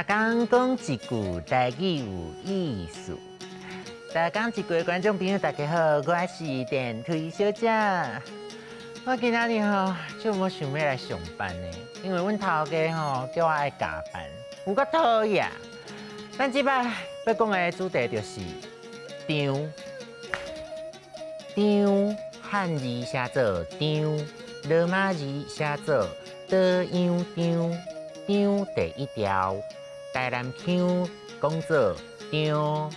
工講一句台語有意思。逐工一句的觀眾朋友，大家好，我是電推小姐。我今仔日吼就無想欲來上班呢，因為阮頭家吼叫我愛加班，有夠討厭。咱這擺欲講的主題就是張。張漢字寫做張，羅馬字寫做倒樣張，張第一條，台南腔講做張。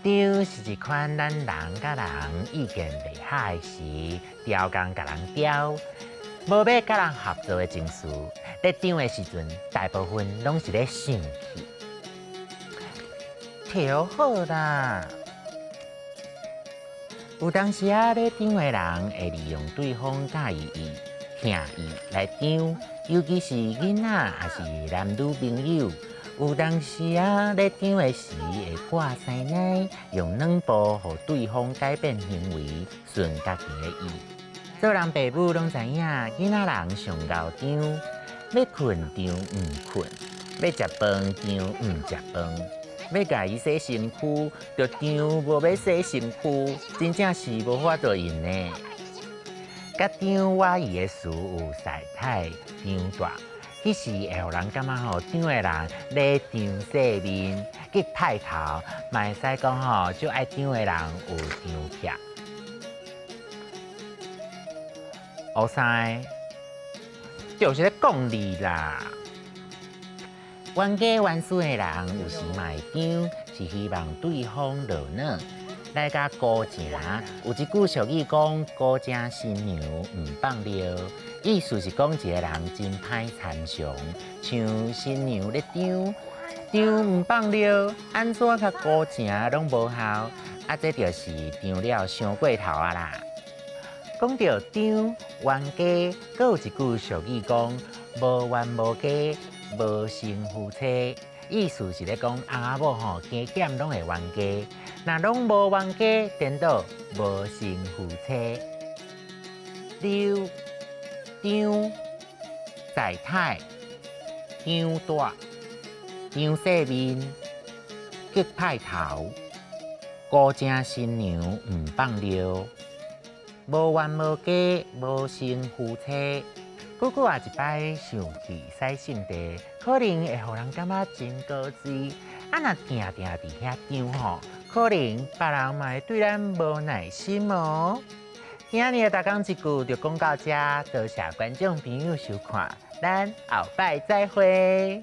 張是一款咱人佮人意見袂合的時，刁工共人刁，無欲佮人合作的情緒。咧張的時陣，大部分攏是咧生氣。調好啦。有當時啊，咧張的人會利用對方佮意伊、疼伊來張，尤其是囡仔，抑是男女朋友。有當時啊，咧張的時會掛師奶，用軟步予對方改變行為，順家己的意。做人爸母攏知影，囡仔人上𠢕張，欲睏張毋睏，欲食飯張毋食飯，欲共伊洗身軀，就張無欲洗身軀，真正是無法度用呢。佮張倚意的詞有師太、張大。彼時會予人感覺吼，張的人咧張細面，激派頭，嘛會使講吼，足愛張的人有張癖。烏三就是咧講你啦。冤家冤輸的人有時嘛會張，是希望對方落軟來共沽情。有一句俗語講：孤情新娘毋放尿。意思是講一个人真歹參詳，像新娘咧張，張毋放尿，按怎共沽情攏無效，啊，這就是張了傷過頭啊啦。講著張冤家，閣有一句俗語講：無冤無家，無成夫妻。意思是咧講翁仔某吼加減攏會冤家，若攏無冤家，顛倒無成夫妻。溜。張師太、張大、張細面、激派頭、孤情新娘毋放尿，無冤無家，無成夫妻。久久仔一擺生氣洗聖地，可能會予人感覺真高追。啊，若定定佇遐張吼，可能別人嘛會對咱無耐心哦。今仔日的逐工一句就講到遮，多謝觀眾朋友收看，咱後擺再會。